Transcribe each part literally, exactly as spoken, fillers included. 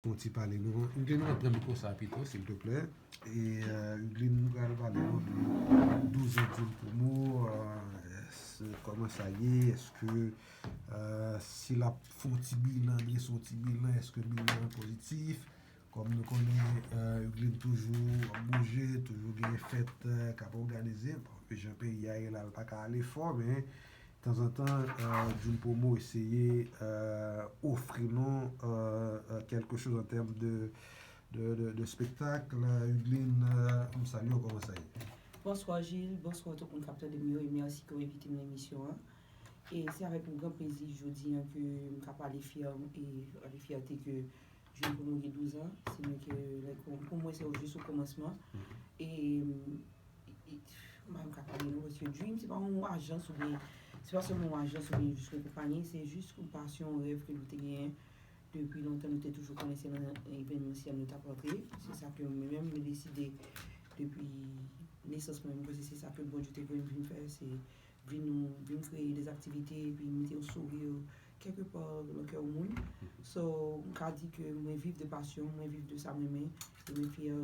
Fè yon ti pale nou. Hugline, rantre mikwo sa pito, silteplè. E, euh, Hugline, nou pral pale nou de douz an Dream Promo, euh, kòman sa ye, èske, euh, si l ap fè yon ti bilan, drese yon ti bilan, èske bilan an pozitif? Kòm nou konnen, euh, Hugline toujou ap bouje, toujou gen fèt, euh, k ap òganize. Bon, jan peyi a ye la, l pa ka ale fò, men tanzantan, euh, Dream Promo eseye, euh, ofri nou, euh, euh, quelque chose en termes de, de, de, de spectacle. Euh, Hugline, euh, m salye w, kòman sa ye? Bonswa Gilles, bonswa tout moun k ap tande m yo, e mèsi ke w envite m nan emisyon an. E se avèk yon gran plezi jodi an ke m ka pale fyè, e avèk fyète ke Dream Promo gen douz an. Se mwen ke, like, pou mwen se jis yon kòmansman. E, e, e, m pa menm ka pale non, paske Dream se pa yon ajans oubyen, se pa sèlman yon ajans oubyen jis yon konpayi, se jis yon pasyon, yon rèv ke nou te genyen depi lontan. Nou te toujou konnen se nan evenmansyèl nou t ap antre. Se sa ke mwen menm mwen deside depi nesans mwen, mwen panse se sa ke Bondye te voye m vin fè, se vin, vin kreye de aktivite epi mete yon souri kèlke pa nan kè yon moun. So, m ka di ke mwen viv de pasyon, mwen viv de sa m renmen, e mwen fyè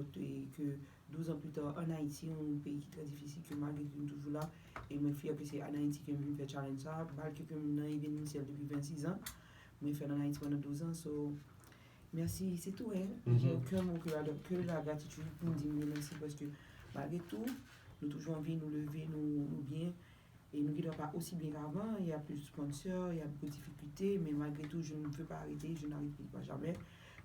ke douz an pli ta, ann Ayiti, yon peyi ki trè difisil, ke malgre tout m toujou la, e mwen fyè ke se ann Ayiti ke m vin fè challenge sa, malgre ke m nan evenmansyèl depi vennsis an, mwen fè l ann Ayiti pandan douz an, so, mèsi, se tou, hein. Gen okenn mo ke la, ke la gratitid pou m di m remèsi, paske malgre tou, nou toujou an vi, nou leve, nou, nou byen, e nou gen dwa pa osi byen k avan, y a plus de sponsors, y a beaucoup de difficultés, men malgre tou, je ne veux pas arrêter, je n'arrêterai pas jamais.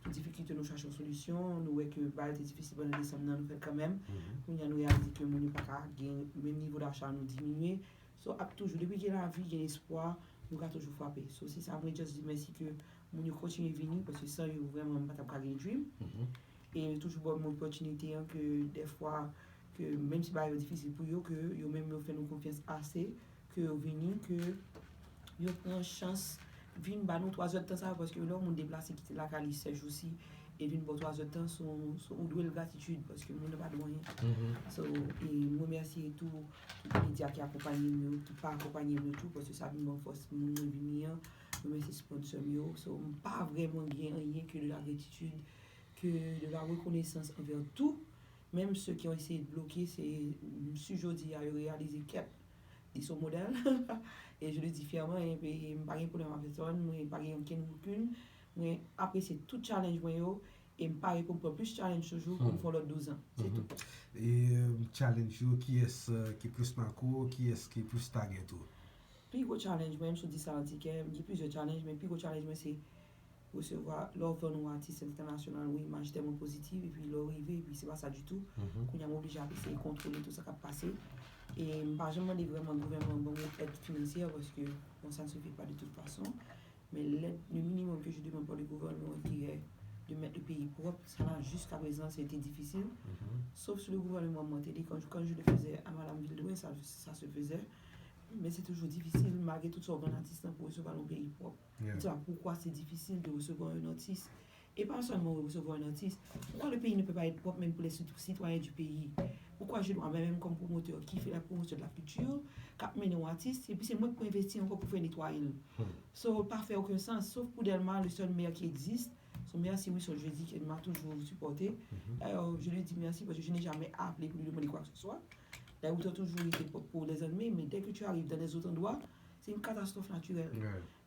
Tout difikilte, nou chache yon solisyon, nou wè ke bagay te difisil pandan desanm nan, nou fè l kanmenm. Kounye a, nou reyalize ke moun yo pa ka gen menm nivo dacha nou diminye. So, ap toujou, depi gen lavi, gen espwa, nou ka toujou frape. So, se sa, mwen just di mèsi ke moun yo kontinye vini, paske san yo, vrèman, m pa t ap ka gen Dream. E yo toujou ban m opòtinite an ke dèfwa, ke menm si bagay yo difisil pou yo, ke yo menm yo fè nou konfyans ase, ke yo vini, ke yo pran chans vin ba nou twa zè tan sa yo, paske lè yon moun deplase kite lakay li sèjousi e vin ba w twa zè tan, se yon, se yon, ou dwe l gratitid, paske moun nan pa dwe anyen. So, e m remèsye tou tout medya ki akonpanye m yo, ki pa akonpanye m yo tou, paske sa vin ban m fòs moun mwen vini an. M remèsye sponsor m yo. So, m pa vrèman gen anyen ke de la gratitid, ke de la rekonesans anvè tou. Menm se ki ont eseye bloke, se, si jodi a yo reyalize kèt, li se yon modèl. E je le dis fièrement, e, e m pa gen pwoblèm ak pèsòn, mwen pa gen okenn rancune. Mwen apresye tout challenge mwen yo, e m pare pou m pran plis challenge toujou pou m fè yon lòt douz an. Se tou. E, euh, challenge yo, kiyès, euh, ki plis make w, kiyès ki plis taget ou? Pi gwo challenge mwen, m sot di sa an ti kè, m gen plizyè challenge, men pi gwo challenge mwen se resevwa, lè w vann yon atis entènasyonal, yon imaj tèlman pozitif, epi lè w rive, epi se pa sa ditou. Kounye a, m oblije ap eseye kontwole tout sa k ap pase. E m pa janm mande vrèman gouvènman an ban m yon èd finansyè, paske, bon, ça ne se fait pas de toute façon. Mais l'aide, le minimum que je demande pour le gouvernement, qui est de mettre le pays propre, ça là, jusqu'à présent, c'était difficile. Sauf si le gouvernement mwen te di, quand, quand je le faisais à Madame Villedorin, ça, ça se faisait. Men se toujou difisil, malgre tout sa w vann atis lan, pou resevwa l yon peyi pwòp. M di, a, poukwa se difisil de resevwa yon atis? E pa sèlman resevwa yon atis. Pourquoi le pays ne peut pas être propre même pour les cit- citoyens du pays? Pourquoi je dois, mwen menm kòm pwomotè ki fè la promotion de la culture, k ap mennen yon atis, epi se mwen ki pou envesti ankò pou fè netwaye l? So, pa fè okenn sans, sauf pou Dèlma, le seul maire qui existe, son maire, c'est Wilson Jeudi, qui m'a toujours supporté. D'ailleurs, je lui dis merci parce que je n'ai jamais appelé pour lui demander quoi que ce soit. D'ailleurs, tu as toujours été pour, pour les ennemis, mais dès que tu arrives dans les autres endroits, c'est une catastrophe naturelle.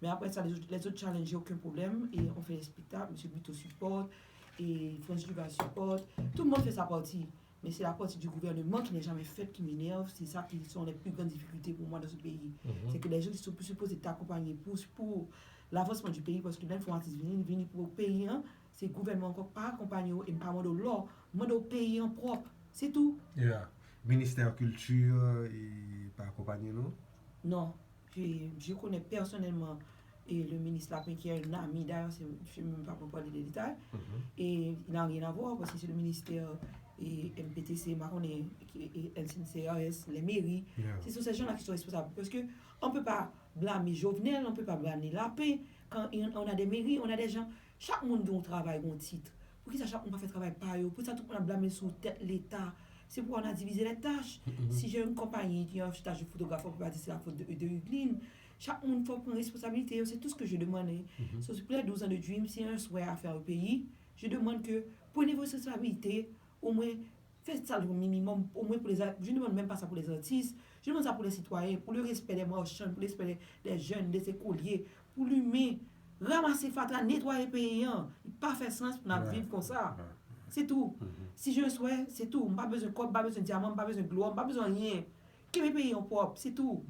Mais après ça, les autres, les autres challenges, j'ai aucun problème. Et on fait les spectacles, M. Bito supporte, et France Duval supporte. Tout le monde fait sa partie. Mais c'est la partie du gouvernement qui n'est jamais faite qui m'énerve. C'est ça qui sont les plus grandes difficultés pour moi dans ce pays. C'est que les gens qui sont supposés t'accompagner pour, pour l'avancement du pays, parce que lè n fè yon atis vini, vini pou peyi an, se gouvènman ankò pa akonpanye w, e m pa mande w lò, m mande w peyi an pwòp. Se tou. Yeah. Ministè kilti, euh, e pa akonpanye nou? Non. Je, je connais personnellement et le ministre Lapin, qui est un ami, d'ailleurs, c'est, je ne vais pas parler de détails. Et il n'a rien à voir parce que c'est le ministère et M P T C, ma konnen, et, et N C R S, les mairies. Ce sont ces gens-là qui sont responsables. Parce que on peut pas blâmer Jovenel, on peut pas blâmer Lapin. Quand on a des mairies, on a des gens. Chak moun gen yon travay, gen yon tit. Poukisa chak moun pa fè travay pa yo? Poukisa tout moun ap blame sou tèt Leta? C'est pourquoi on a divisé les tâches. Si j'ai une compagnie qui a un stage de photographe, on peut pas dire c'est la faute de, de Hugline. Chak moun fò pran responsabilité yo, c'est tout ce que je demande. So, pour les douz ans de Dream, c'est un souhait à faire au pays. Je demande que prenez vos responsabilités, au moins faites ça le minimum, au moins pour les artistes. Je ne demande même pas ça pour les artistes, je demande ça pour les citoyens, pour le respect des marchands, pour le respect des, des jeunes, des écoliers, pour l'humain. Ranmase fatra, netwaye peyi an. Li pa fè sans pou n ap viv konsa. Se tou. Si je souhaite, se tou. M pa bezwen kòb, m pa bezwen dyaman, m pa bezwen glò, m pa bezwen anyen. Kenbe peyi an pwòp, se tou.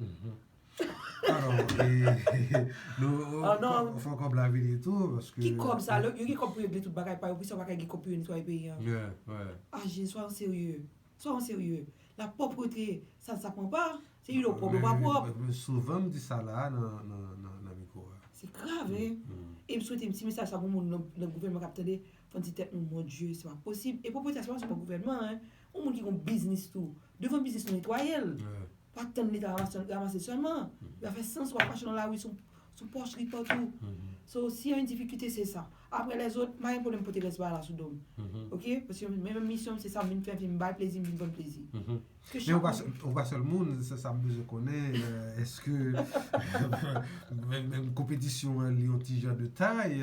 Alò, nou fò kòb la vini tou, paske... Ki kòb sa? Yo gen kòb pou regle tout bagay pa yo, poukisa yo pa ka gen kòb pou yo netwaye peyi an? Aje, swa serye. Swa serye. La pwòpte, sa, sa pran pa. Se ide w pwòp, ou pa pwòp. Souvan m di sa la nan mikwo a. Se grav, en. E m swete m ti mesaj sa pou moun nan gouvènman k ap tande, fò n di tèt nou, Mon Dieu, se pa posib. E pwopriyetè se pa sèlman gouvènman, en. Yon moun ki gon biznis tou. Devan biznis nou netwaye l. Pa tann Leta ranmase l sèlman. Li pa fè sans w ap mache nan lari sou pòch li patou. So, si y a une difficulté, se sa. Apre lèzòt, m pa gen pwoblèm pote rès bagay la sou do m. Oke? Paske mwen menm misyon m se sa, m vin fè, m vin bay plezi, m vin vann plezi. Men ou pa sèl moun, se sa m bezwen konnen, èske menm konpetisyon an li yon ti jan de tay,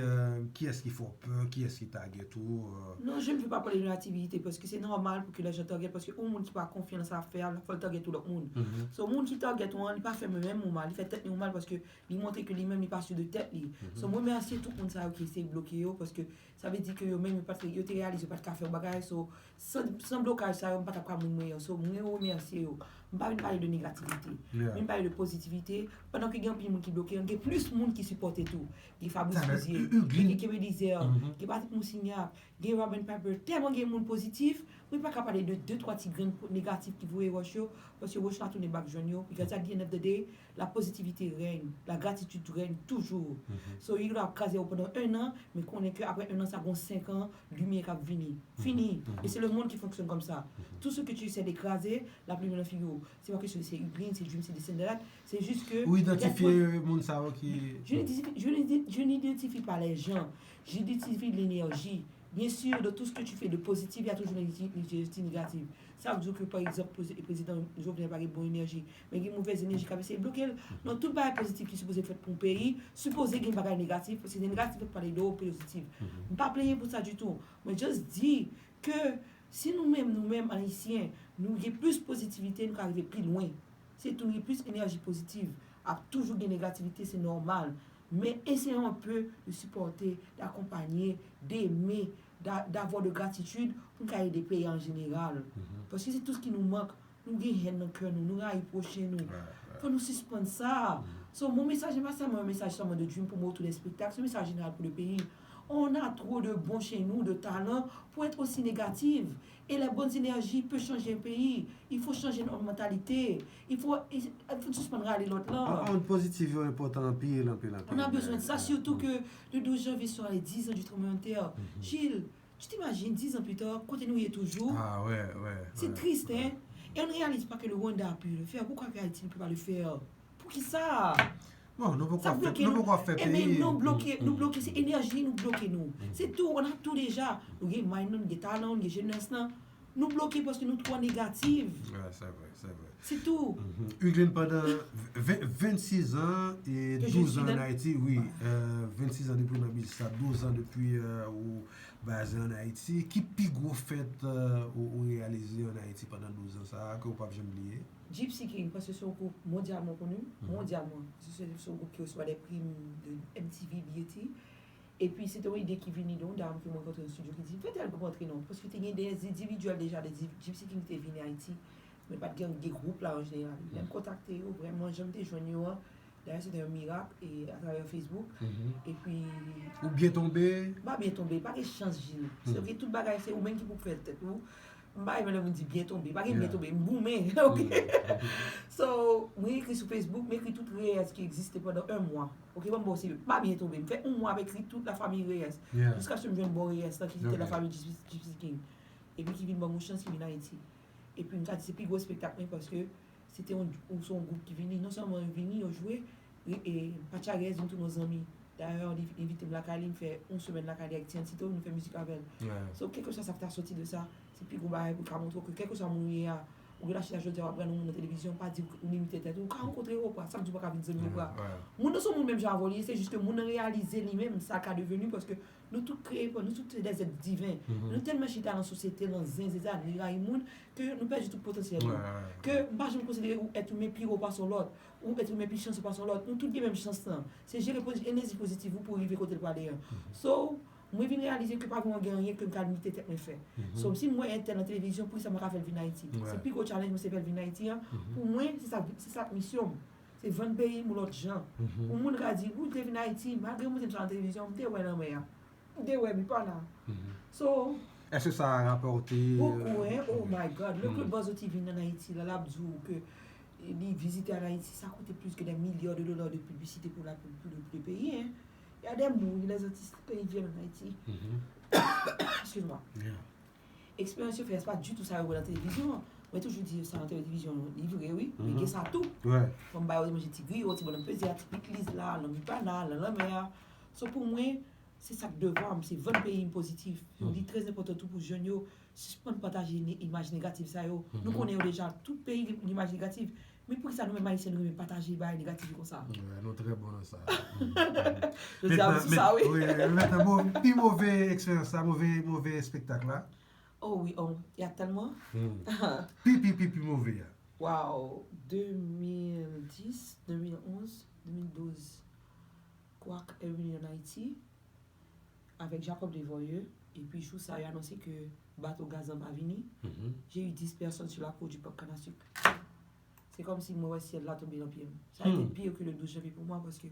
kiyès ki fè w pè, kiyès ki target ou? Non, je ne veux pas parler de négativité, paske se nòmal pou ke lè jan target, paske yon moun ki pa konfyan nan sa l ap fè a, fò l target yon lòt moun. So, moun ki target ou an, li pa fè mwen menm ou mal, li fè tèt li ou mal, paske li montre ke li menm li pa si de tèt li. So, m remèsye tout moun sa yo ki eseye bloke yo, paske sa vle di ke yo menm yo pa t, yo te reyalize yo pa t ka fè yon bagay, so, san, san blokaj sa yo, m pa t ap ka moun mwen an. So, mwen remèsye yo. M pa vin pale de negativite. M vin pale de pozitivite. Pandan ke gen anpil moun ki bloke, gen plis moun ki sipòte tou. Gen Fabrice Rouzier, gen Keke Belizaire, gen Patrick Moussignac, gen Robin Piper. Tèlman gen moun pozitif, mwen pa ka pale de de twa ti grenn negatif ki voye wòch yo, paske wòch la tounen bak jwenn yo. Because at the end of the day, la positivité règne, la gratitude règne toujours. So, yo ap kraze w pandan un an, men konnen ke apre un an, sa gon senk an, limyè k ap vini. Fini. E se le monde ki fonksyone kòmsa. Tout ce que tu essaies de kraze, l ap limen nan figi w. Se pa kesyon se Hugueline, se Dream, se this and that. Se jis ke... Ou idantifye moun sa yo ki... Je n'identifie, je n'identifie pas les gens. J'identifie l'énergie. Bien sûr, dans tout ce que tu fais de positif, il y a toujours une énergie négative. Sa vle di ke, pa egzanp, prezidan Jovenel pa gen bon enèji, men gen movèz enèji k ap eseye bloke l. Non, tout bagay pozitif ki sipoze fèt pou yon peyi, sipoze gen bagay negatif, paske se negatif k ap pale de w pozitif. M pa plenyen pou sa ditou. Mwen just di ke si nou menm, nou menm Ayisyen, nou gen plis pozitivite, nou ka rive pi lwen. Se tou, nou gen plis enèji pozitif. Ap toujou gen negativite, se nòmal. Men essayons un peu de supporter, d'accompagner, d'aimer, d'a- d'avoir de gratitude pou n ka ede peyi an jeneral. Paske se tout sa ki nou mank. Nou gen hèn nan kè nou, nou rayi pwochen nou. Fò nou sispann sa. So, mon message n'est pas seulement un message seulement de Dream pou mwen ou tout lè spektak, se yon mesaj jeneral pou le peyi. On a trop de bons chez nous, de talents, pour être aussi négatifs. Et les bonnes énergies peuvent changer un pays. Il faut changer notre mentalité. Il faut, il faut sispann rale lòt lan. Yon pozitif yo enpòtan anpil, anpil, anpil. On a besoin de ça, surtout que le douze janvier sera les dix ans du tremblement de terre. Gilles, tu t'imagines, dix ans plus tard, kote nou ye toujou? Ah ouais, ouais. C'est triste, hein? Et on ne réalise pas que le Rwanda a pu le faire. Pourquoi que Haïti ne peut pas le faire? Poukisa? Bon, nou poko ap fè peyi. Ebyen, nou bloke, nou bloke, se enèji nou bloke nou. Se tou, on a tout déjà. Nou gen mind nou, nou gen talan, nou gen jenès lan. Nou bloke paske nou twò negatif. Wi, se vre, se vre. Se tou. Hugueline, pandan vennsis an e douz an ann Ayiti, wi, vennsis an depi w nan biznis la, douz an depi ou baze ann Ayiti, ki pi gwo fèt ou reyalize ann Ayiti pandan douz an sa a ke ou p ap janm bliye? Gypsy King, paske se yon gwoup mondyalman koni, mondyalman. Se, se, se yon gwoup ki resevwa de pri de M T V, B E T. Epi, se te yon ide ki vini de yon dam ke mwen rankontre nan estidyo ki di, "Fè tèl gwoup antre non." Paske te gen de endividyèl deja de Gypsy King ki te vini Ayiti, men pa t gen de gwoup la an jeneral. Lè m kontakte yo, vrèman, jan m te jwenn yo an, dayè, se te yon mirak, e atravè Facebook. Epi. Ou byen tonbe? M pa byen tonbe, pa gen chans, Gilles. Se ke tout bagay, se ou menm ki pou fè tèt ou. M pa renmen lè moun di byen tonbe. Pa gen byen tonbe. M goumen. Ok. So, mwen ekri sou Facebook, m ekri tout Reyes ki egziste pandan yon mwa. Ok, ban m ba w serye. M pa byen tonbe. M fè yon mwa ap ekri tout lafanmi Reyes. Jiskaske m jwenn bon Reyes la ki te lafanmi Gypsy King. Epi ki vin ban m yon chans ki vin Ayiti. Epi m ka di se pi gwo espektak mwen paske se te yon, se yon gwoup ki vini. Non sèlman yo vini, yo jwe, e, e Patch a Reyes vin tounen yon zanmi. Dayè, li envite m lakay li, m fè yon semèn lakay li ak Tian Tito, nou fè mizik avè l. So, kèlkeswa sa k ta soti de sa, se pi gwo bagay pou l ka montre w ke kèlkeswa moun ou ye a, ou gen lach la jodi a, w ap gade yon moun nan televizyon, pa di w limite tèt ou, ou ka rankontre yo, sa vle di w pa ka vin zanmi yo. Moun nan se yon moun menm jan avè w li ye, se jis ke moun nan reyalize li menm sa l ka deveni, paske Nou tout kreye pou nou tout se des êtres divins. Nou tèlman chita nan sosyete, nan zen, zezann, li rayi moun, ke nou pèdi tout potansyèl nou. Ke m pa janm konsidere yon èt imen pi wo pase yon lòt, yon èt imen pi chanse pase yon lòt. Nou tout gen menm chans lan. Se jere pozi- enèji pozitif ou pou rive kote l prale an. So, mwen vin reyalize ke pa vin gen anyen ke m ka limite tèt mwen fè. So, si m wè entèl nan televizyon, poukisa m pa ka fè l vin Ayiti? Se pi gwo challenge mwen, se fè l vin Ayiti an. Pou mwen, se sa, se sa misyon m. Se vann peyi m yon lòt jan. Pou moun ka di, "Wi, w te vin Ayiti, malgre m te sot nan televizyon, m te wè lanmè a. M te wè Bipana." So, Èske sa rapòte Bokou, hein? Oh my God. Lè Claude Barzotti vin ann Ayiti la, l ap di w ke li vizite ann Ayiti, sa koute plis ke des milliards de dollars de publicité pour la pub pour le, pour le pays, hein? Il y a des mots, les artistes, quand ils viennent en Haïti. Excuse-moi. Eksperyans yo fè, se pa ditou sa yo wè nan televizyon. Mwen toujou di sa nan televizyon, li vre wi, men gen sa tou. Fò m ba yo manje ti griyo, ti bonnanm peze a, ti pikliz la, nan Bipana, nan lanmè a. So pou mwen, se sa k devan m, se vann peyi m pozitif. Li trè enpòtan tou pou jèn yo sispann pataje ne- imaj negatif sa yo. Nou konnen yo deja, tout peyi gen imaj negatif. Men poukisa nou menm Ayisyen nou renmen pataje bagay negatif konsa? Wè, nou trè bon nan sa. Jodi a, m sou sa, wi. Wi, wi, wi, pi move eksperyans sa, move, move espektak la. Oh wi, oh, y a tèlman. Pi, pi, pi, pi move a. Wow, de mil dis, de mil onz, de mil douz. Kwak Air vini ann Ayiti avèk Jacob Devoyeux, epi jou sa yo anonse ke bato gaz lan pa vini, j'ai eu dix personnes sur la cour du parc Canne à Sucre. Se kòmsi mwen wè syèl la tonbe nan pye m. Sa a été pire que le douze janvier pour moi, paske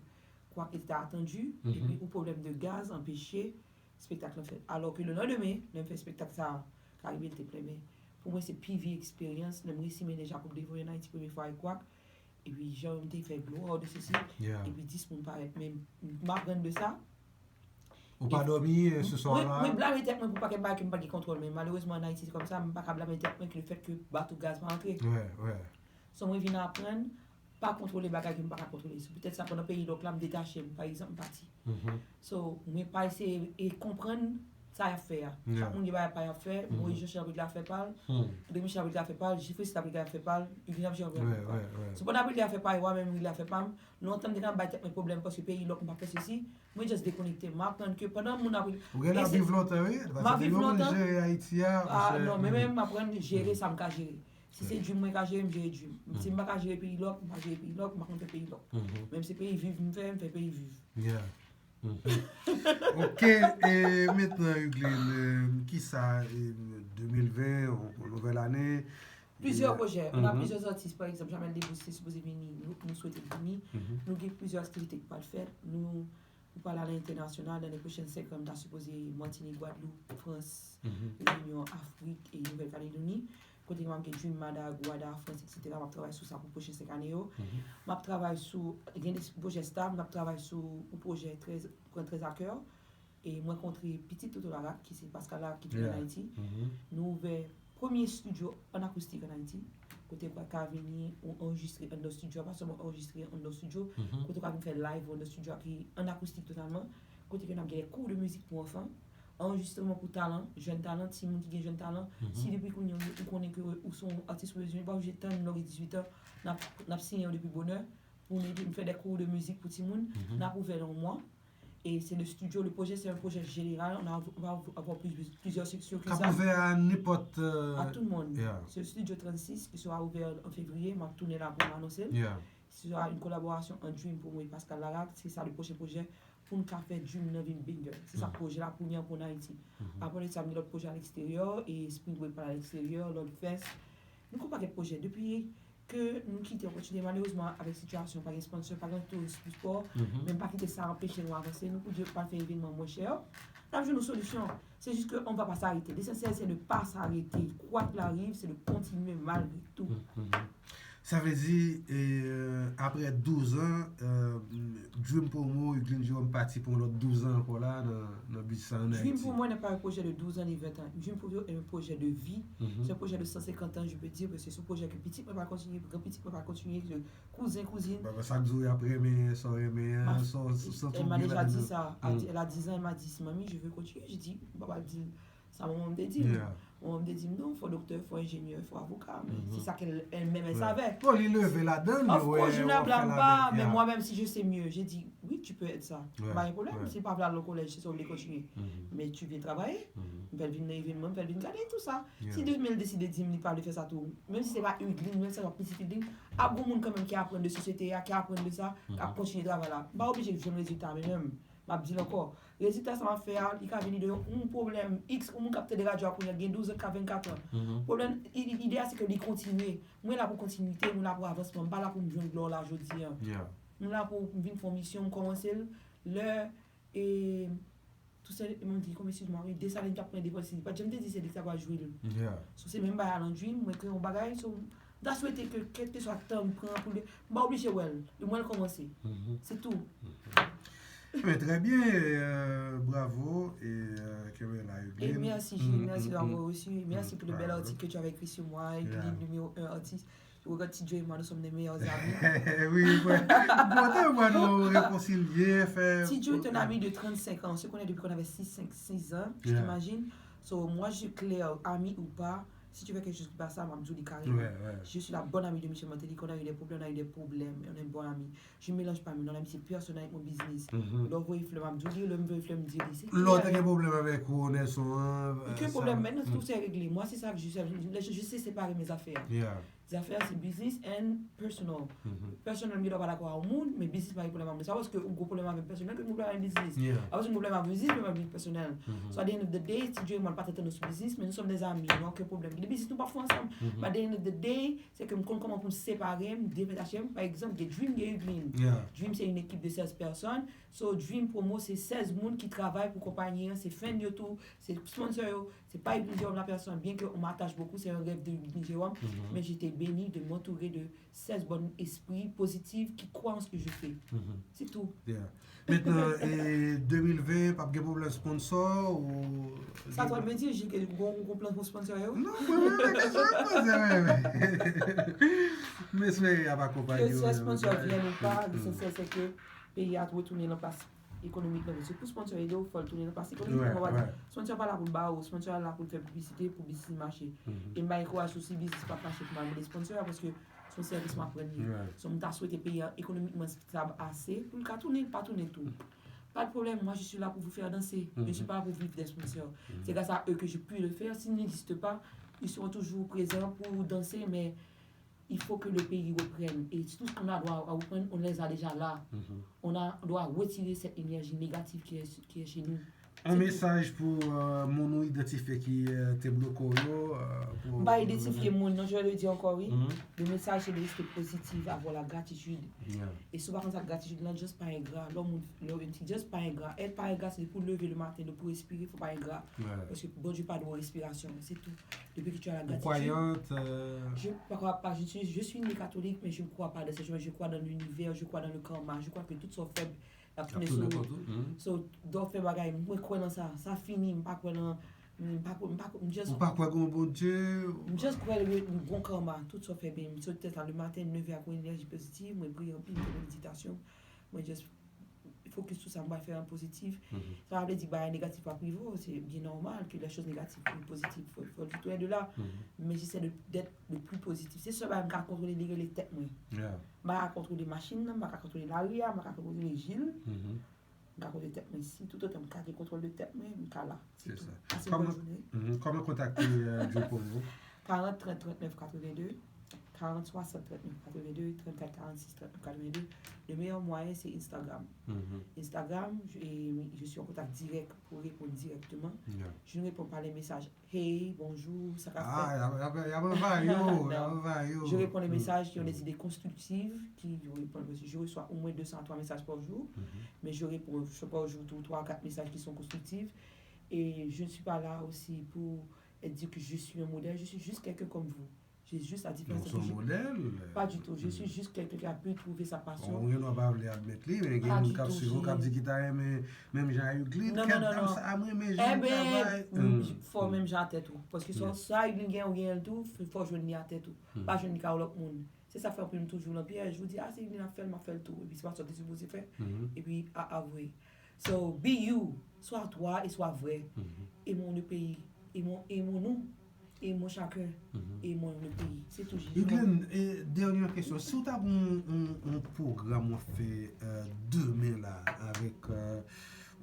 kwak était attendu, epi yon pwoblèm de gaz anpeche espektak lan fèt. Alò ke le lendemain, lè m fè espektak sa a, Karibyen te plen, men pou mwen se pi vye eksperyans, lè m resi mennen Jacob Devoyeux ann Ayiti premye fwa avèk kwak, epi jan m te fè gloire de ceci, epi dis moun parèt, men m aprann de sa. Ou pa dòmi sou swa la? Mwen blame tèt mwen pou pakèt bagay ke m pa gen kontwòl, men malerezman ann Ayiti se kòmsa, m pa ka blame tèt mwen ke le fèt ke bato gaz pa antre. So mwen vin aprann pa kontwole bagay ke m pa ka kontwole. Se poutèt sa pandan peyi lòk la m detache m, pa egzanp m pati. So mwen pa eseye e konprann sa y ap fè a. Chak moun gen bagay pa y ap fè. Moyiz Jan Chan vle fè pa l, André Michel vle fè pa l, Jefferson vle fè pa l, Hugues Jean vle fè pa l. So pandan ap vle fè pa yo a, mwen menm vle fè pa m. Lontan m te konn ap bay tèt mwen pwoblèm paske peyi lòk m pa fè sesi. Mwen just dekonekte. M aprann ke pandan moun ap. Ou gen ap viv lontan wi. M ap viv lontan. Jere Ayiti a. Ah non, men men m aprann jere sa m ka jere. Si se dream mwen ka jere, m jere dream. Si m pa ka jere peyi lòk, m pa jere peyi lòk, m pa konn fè peyi lòk. Menm se peyi viv m fè, m fè peyi viv. Ok, e mentnan Hugueline, kisa, e, de mil ven, nouvèl ane? Plizyè pwojè. Nou gen plizyè atis, pa egzanp, Jamel Debbouze te sipoze vini, nou, nou swete l vini. Nou gen plizyè aktivite ki pral fèt. Nou, nou pral ale entènasyonal. Nan le pwochen senk an, m ta sipoze Matinik, Gwadloup, Frans, Reyinyon, Afrik e Nouvèl Kaledoni. Kote m ap gen Dream Mada, Gwada, Frans, etsetera. M ap travay sou sa pou pwochen senk ane yo. M ap travay sou, gen de pwojè stab, m ap travay sou yon pwojè trè, pran trè a kè. E m rankontre pitit Toto Laraque, ki se Pascal Laraque ki tounen ann Ayiti. Nou ouvè premye estidyo ann akoustik ann Ayiti. Kote w ka vini, ou anrejistre anndan estidyo a, pa sèlman anrejistre anndan estidyo, kote w ka vin fè live anndan estidyo a ki ann akoustik totalman. Kote ke n ap gen de kou de mizik pou anfan, anrejistreman pou talan, jèn talan, timoun ki gen jèn talan. Si depi kounye a ou konnen ke ou se yon atis ou bezwen, ou pa oblije tann lè w gen dizuit an, n ap, n ap siyen w depi bonè pou nou ede nou fè de kou de mizik pou timoun. N ap ouvè nan yon mwa. E se le studio, le projet, c'est un projet général. On a, on va avoir plus, plusieurs sections que ça. K ap ouvè a nenpòt. A tout le monde. C'est le studio trannsis qui sera ouvert en février. M ap tounen la pou m anonse l. Ce sera une collaboration entre Dream Promo et Pascal Laraque. Se sa le pwochen pwojè pou n ka fè Dream nan vin bigger. Se sa pwojè la premye pou n Ayiti. Apre de sa, m gen lòt pwojè a leksteryè, e Spring Break pral a leksteryè, Love Fest. Nou gen yon pakèt pwojè. Depi ke nou kite, nou kontinye. Malerezman, avèk sitiyasyon, pa gen sponsor, pa gen touris pou spò, men m pa kite sa anpeche nou avanse. Nou pou di yo pral fè evènman mwen chè. N ap jwenn yon solisyon. C'est juste que on va pas s'arrêter. L'essentiel, c'est de pas s'arrêter. Quoi qu'il arrive, c'est de continuer malgré tout. Sa vle di, e, apre douz an, e, Dream Promo, Hugueline Jerome pati pou yon lòt douz an ankò la nan, nan biznis sa ann Ayiti. Dream Promo n'est pas un projet de douze ans ni vingt ans. Dream Promo est un projet de vie. C'est un projet de cent cinquante ans, je peux dire, parce que c'est un projet que pitit mwen pral kontinye, granpitit mwen pral kontinye, kouzen, kouzin. Ba, ba, sa k di w y ap renmen, sa w renmen an, sa w, sa w twouve ladan. Elle m'a déjà dit ça. Elle a dix ans, elle m'a dit, "Mami, je veux continuer." Je dis, m pa pral di l sa manman m te di m. Manman m te di m, "Non, fò doktè, fò enjenyè, fò avoka." Men se sa ke l, elle même, elle savait. Bon, li leve ladan l, li wè w ap fè ladan. Mais moi-même, si je sais mieux, j'ai dit, Oui, tu peux être ça. Pa gen pwoblèm. Si pa vle al nan kolèj, se sa w vle kontinye. Men tu viens travailler. M fè l vin nan evènman, m fè l vin gade tout sa. Si demen l deside di m li pa vle fè sa tou, menm si se pa Udlin, menm si se pa pitit Udlin, ap gon moun kanmenm ki aprann de sosyete a, ki aprann de sa, k ap kontinye travay la. M pa oblije jwenn rezilta, men menm, m ap di l ankò, rezilta sa m ap fè a, li ka vini de yon pwoblèm X, yon moun k ap tande radyo a kounye a, gen douz an, k a vennkat an. Pwoblèm, ide a se ke li kontinye. Mwen la pou kontinite, mwen la pou avansman, m pa la pou m jwenn glwa la jodi a. M la pou m vin fè yon misyon, m kòmanse l lè, e, Toussaint, mwen di, konbyen, excuse-moi, wi, Desalin t ap pran devan, li pa t janm te di se li ki ta pral jwe l. So, se menm bagay la nan Dream, mwen kreye yon bagay, so, m ta swete ke kèlkeswa tan m pran pou li, m pa oblije wè l, li mwen l kòmanse. Se tou. Ebyen, trè byen, euh, bravo, e euh, kenbe la, Eugene. Et merci, Jules, merci d'avoir reçu, et merci pour le bel article que tu avais écrit sur moi, Eugene, numéro un artiste. Ou regarde Ti Joe et moi, nous sommes des meilleurs amis. Oui, ouais. Bon, t'as moi nous réconcilier, faire. Ti Joe est un ami de trente-cinq ans. On se connaît depuis qu'on avait six, cinq, six ans, tu t'imagines? So, moi, je suis clair, ami ou pas, si tu fais quelque chose qui pas ça, m ap di w li carrément. Je suis la bonne amie de Michel Martelly. Quand on a eu des problèmes, on a eu des problèmes. Et on est bon ami. Je mélange pas, mais non, l'amitié personnelle avec mon business. Lè w voye flè, m ap di w li, lè m voye flè, m di li. Lè w te gen pwoblèm avèk ou, Nelson an. Aucun problème, maintenant tout est réglé. Moi, c'est ça que je sais. Je sais séparer mes affaires. Zafè a se business and personal. Personal, m gen dwa pa dakò a yon moun, men business pa gen pwoblèm avè sa, paske ou gon pwoblèm avè personal ke m gen pwoblèm avè business. Apre si m gen pwoblèm avè business, pwoblèm avè personal. So at the end of the day, Ti Joe e mwen pa t antann nou sou business, men nou sòm dèzayi, nou gen okenn pwoblèm. Gen de business nou p ap fè ansanm. But at the end of the day, se ke m konn kòman pou m separe m, detache m. Pa egzanp, gen Dream, gen Eugline. Dream se yon ekip de sèz pèsòn. So, Dream Promo se sèz moun ki travay pou konpayi an, se fan yo tou, se sponsor yo, se pa Eugline Jerome la personne, bien que on m'attache beaucoup, c'est un rêve de Eugline Jerome, mais j'étais béni de m'entourer de seize bonnes esprits positifs qui croient en ce que je fais. C'est tout. Mentnan, e, de mil ven, p ap gen pwoblèm sponsor ou... Sa twòp byen di, Jil, ke ou gon plan pou sponsor yo? Non, mwen menm, mwen gen sa m panse mwen menm. M espere y ap akonpaye w. Ke sponsor vyen ou pa, lesansyèl se ke peyi a retounen nan plas ekonomik nan. Se pou sponsor ede w, fò l tounen nan plas ekonomik nan. Sponsor pa la pou l ba ou, sponsor la pou l fè piblisite, pou biznis li mache. E m bay kouraj tou si biznis pa mache pou m al mande sponsor a, paske se yon sèvis m ap rann li. So, m ta swete peyi a ekonomikman stab ase pou l ka tounen, pa tounen tou. Pas de problème, moi je suis là pour vous faire danser. Je ne suis pas là pour vivre des sponsors. C'est grâce à eux que j'ai pu le faire. S'ils n'existent pas, ils seront toujours présents pour danser, mais il faut que le pays reprenne. Et tout ce qu'on a droit à reprendre, on les a déjà là. On a droit à retirer cette énergie négative qui est, qui est chez nous. Yon mesaj pou euh, moun ou idantifye ki euh, te bloke w yo. Euh, pou, M pa idantifye moun, non, je le dis encore, oui. Le message, c'est de rester positif, avoir la gratitude. E si w pa konn sa gratitid lan, just pa engra. Lè yon moun, lè yon ti just pa engra. Être pas ingrat, c'est pour lever le matin, de pou respire, faut pas ingrat. Paske Bondye pa dwe respirasyon, se tou. Depi ke tu as la gratitude. Ou kwayant? Euh... Je ne crois pas, je suis, je suis née catholique, mais je ne crois pas dans ces choses, je crois dans l'univers, je crois dans le karma, je crois que tout sa w fè, l ap tounen sou ou. So, lè w fè bagay, mwen kwè nan sa, sa fini, m pa kwè nan, m pa kwè, m pa kwè, m just... Ou pa kwè gon Bondye? M just kwè gon karma, tout sa w fè byen. M sot tèt la le matin, m leve ak yon enèji pozitiv, mwen priye anpil, m fè meditasyon, mwen just focus sou sa m pral fè an pozitif. Sa pa vle di bagay negatif p ap rive w, se byen nòmal ke les choses négatives vin pozitif, fò, fò di tou lè de la. Men j'essaie de, d'être le plus positif. Se sèl bagay m ka kontwole li rele tèt mwen. M pa ka kontwole machin nan, m pa ka kontwole lari a, m pa ka kontwole Jil. M ka kontwole tèt mwen. Si toutotan m ka gen kontwòl de tèt mwen, m ka la. Se tou. Pase bòn jounen. Kòman kontakte Joe Promo? Karant trant trant nèf katreven de, karant swasant trant nèf katreven de, trant kat karant sis trant nèf katreven de. Le meilleur moyen, c'est Instagram. Instagram, je, je suis en contact direct pour répondre directement. Je ne réponds pas les messages. Hey, bonjour, sa k ap fèt? Ah, y ap anvayi w, y ap anvayi w. Je réponds les messages qui ont des idées constructives, qui je réponds, je reçois au moins deux cents à trois messages par jour, mais je réponds par jour trois, quatre messages qui sont constructifs. Et je ne suis pas là aussi pour dire que je suis un modèle, je suis juste quelqu'un comme vous. J'ai juste la différence que je... Pas du tout. Je suis juste quelqu'un qui a pu trouver sa passion. Ou gen dwa pa vle admèt li, men gen moun k ap swiv ou k ap di ki ta renmen menm jan ak Eugline. Kèt dam sa, m renmen jan l travay. Fò menm jan a tèt ou. Paske sa, sa Eugline gen, ou genyen l tou, fò w jwenn li a tèt ou. Pa jwenn li kay yon lòt moun. Se sa k fè anpil moun toujou nan pyèj. Ou di, ah, si Eugline ap fè l, m ap fè l tou. Epi se pa sa w te sipoze fè. Epi a avwe. So, be you. Sois toi et sois vrai. Aimons le pays. Aimons, aimons-nous. et mon chacun et mon le pays. C'est tout. Euglen, e, dènyè kesyon. Si w ta gen yon, yon, yon pwogram w ap fè euh, demen la avèk euh,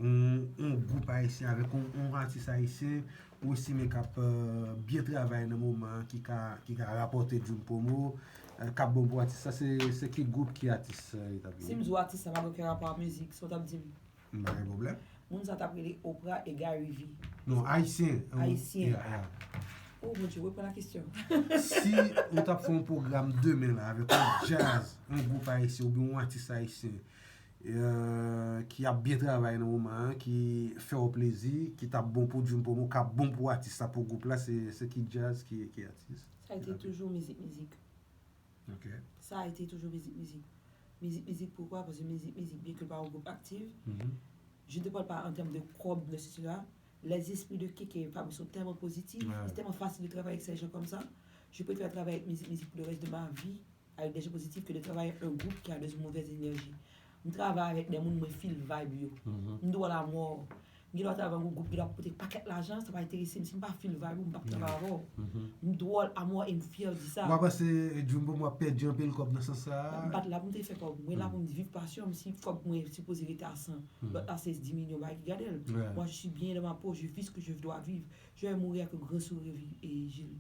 yon, yon gwoup ayisyen, avèk yon, yon atis ayisyen, ou estime k ap euh, byen travay nan moman an, ki ka, ki ka rapòte Dream Promo, euh, k ap bon pou atis la, se, se ki gwoup, ki atis euh, li t ap ye? Si m di w atis la pa gen okenn rapò ak mizik, sa w t ap di m? M pa gen pwoblèm. Moun sa t ap rele Oprah e Gary Vee. Non, ayisyen. Ayisyen. Yeah, yeah. Oh mon Dieu, repran la kesyon. Si ou t ap fè yon pwogram demen la avèk yon djaz, yon gwoup ayisyen oubyen yon atis ayisyen euh, ki ap byen travay nan moman an, ki fè w plezi, ki t ap bon pou Dream Promo, k ap bon pou atis la, pou gwoup la, se, se ki djaz, ki, ki atis? Sa a été toujours mizik, mizik. Ok. Sa a été toujours mizik, mizik. Mizik, mizik, pourquoi? Parce que mizik, mizik, bien que pa yon gwoup aktif, je ne te parle pas en termes de kòb, de ceci, cela. Les esprits de Keke et Fabrice sont tellement positifs, Ouais. C'est tellement facile de travailler avec ces gens comme ça. Je préfère travailler avec mizik, mizik pour le reste de ma vie, avec des gens positifs, que de travailler avec un groupe qui a des mauvaises énergies. M travay avèk de moun mwen feel vibe yo. M dwòl amò. M gen dwa travay avèk yon gwoup ki dwa pote pakèt lajan, sa pa enterese m. Si m pa feel vibe ou, m p ap travay avè w. M dwòl amò e m fyè di sa. Ou pa panse Dream Promo ap pèdi anpil kòb nan sans sa a? M pa t la pou m te fè kòb. Mwen la pou m viv pasyon m. Si kòb mwen sipoze rete a san, lòt la se dis milyon bagay ki gade l. Ouais. Moi, je suis bien dans ma peau, je vis ce que je dois vivre. Je vais mourir avec un grand sourire, et Gilles.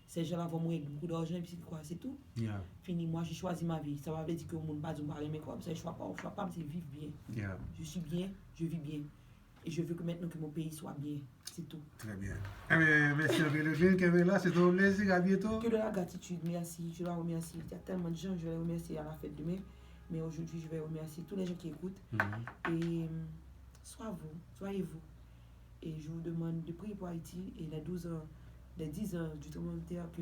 Ces gens-là vont mourir avec beaucoup d'argent, et puis c'est quoi, c'est tout. Yeah, Fini, moi, je choisis ma vie. Sa pa vle di ke yon moun pa di m pa renmen kòb, se chwa pa w, chwa pa m, se viv byen. yeah. Je suis bien, je vis bien. Et je veux que maintenant que mon pays soit bien. C'est tout. Très bien. Ebyen, mèsi anpil, Euglen. Kenbe la, se te yon plezi. À bientôt. Que de la gratitude, merci. Je dois remercier. Il y a tellement de gens, je vais les remercier à la fête demain. Mais aujourd'hui, je vais remercier tous les gens qui écoutent. Et euh, soyez vous, soyez vous. Et je vous demande de prier pour Haïti et les douze ans, les dix ans du tremblement de terre que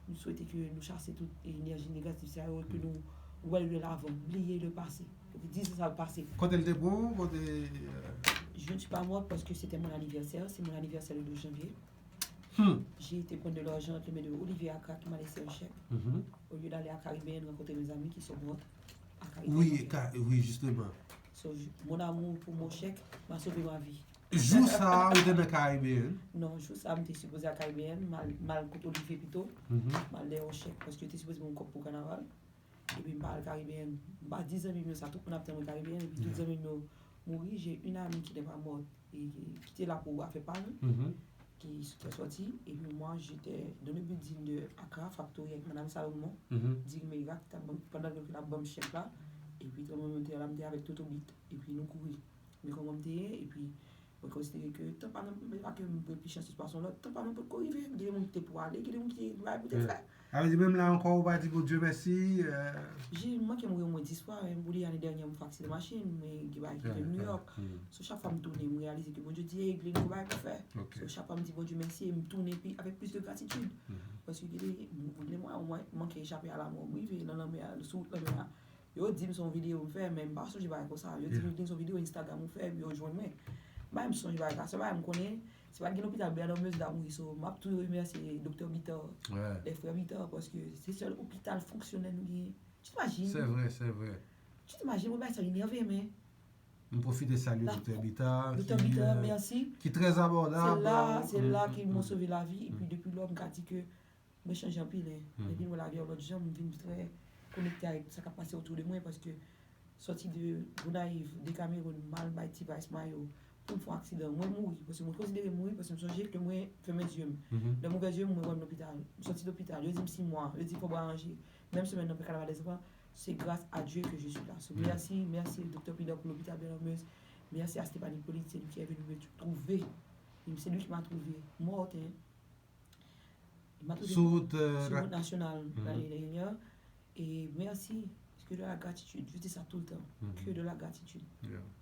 nou swete ke nou chase tout enèji negatif sa yo, ke nou wè lè lavan, bliye le passé. Dis sa pase. Kote l te bon, kote euh, Je ne suis pas morte parce que c'était mon anniversaire, c'est mon anniversaire le douze janvier. Hmm. J'ai été prendre de l'argent avec le maire de Olivier Accra qui m'a laissé un chèque. Au lieu d'aller à Caribéenne rencontrer mes amis qui sont morts à Caribéenne. Oui, ka, oui, justement. So, je- mon amour pour mon chèque m'a sauvé ma vie. Jou sa a, ou te nan Caribéenne? Non, jou sa a, m te sipoze a Caribéenne, m al, m al kot Olivier pito, m al dèyè yon chèk, paske yo te sipoze ban m kòb pou kanaval. Epi m pa al Caribéenne. M pa di zanmi m yo sa, tout moun ap tann mwen Caribéenne, epi tout zanmi m yo mouri. J'ai une amie qui n'est pas morte, et qui était là pour afè pa l, ki fè sòti, epi mwen, j'étais dans le building de Accra Factory avec Madame Salomon, Diri Meira, ki t ap ban m, pandan ke l ap ban m chèk la, epi tranblemanntè la, m te avèk Toto Bit, epi nou kouri. Men kòman m te ye, epi mwen konsidere ke tan pa m, men pa ke m reflechi ansanm pa son lòt, tan pa m potko rive, gen moun ki te pou ale, gen moun ki te bay pou te fè. Sa vle di menm la ankò ou pa di Bondye mèsi? J'ai manqué mourir au moins dix fois, hein. Pou li, ane dènyè, m fè aksidan machin, mwen gen bagay ki fè m New York. So chak fwa m tounen, m reyalize ke Bondye di, hey, Glenn, gon bagay pou fè. So chak fwa m di Bondye mèsi, e m tounen pi avèk plis de gratitid. Paske gen de, m, m, m manke chape a lanmò, m rive nan lanmè a, sou wout lanmè a. Yo di m se yon videyo m fè, men m pa sonje bagay konsa. Yo di m se yon videyo Instagram ou fè, epi yo jwenn mwen. M pa menm sonje bagay sa, se bagay m konnen, se pa gen lopital Bernard Meusse ta mouri, so m ap tou remèsye Doktè Bitar, les frères Bitar, paske se sèl opital fonksyonèl nou genyen. Tu t'imagines? C'est vrai, c'est vrai. Tu t'imagines, mwen bagay sa enève, men. M pwofite salye Doktè Bitar, Doktè Bitar, mèsi. Ki trè abòdab. Se la, se la ki m sove lavi, epi depi lò m ka di ke mwen chanje anpil, hein. Depi m wè lavi a yon lòt jan, m vin trè konekte avèk sa k ap pase otou de mwen, paske sòti de Gonayiv, de Cameroun, m al bay T-Vice mayo, pou m fè yon aksidan, mwen mouri, paske mwen konsidere mouri, paske m sonje ke mwen fèmen zye m. Lè m ouvè zye m, mwen wè m lopital. M sòti lopital, yo di m sis mwa, yo di fò m aranje. Menm semèn nan, pou kanaval dèzanfan, c'est grâce à Dieu que je suis là. So, mèsi, mèsi Doktè Bitar pou lopital Bernard Meusse, mèsi a Stéphanie Polit, c'est lui qui est venu me trouver. C'est lui qui m'a trouvé morte, hein. Il m'a trouvé Sou wout sur route nationale, l'année dernière. Et merci. Que de la gratitude. Je dis ça tout le temps. Que de la gratitude.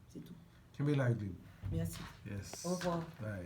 C'est tout. Kenbe la, Euglen. Merci. Yes. Au revoir. Bye.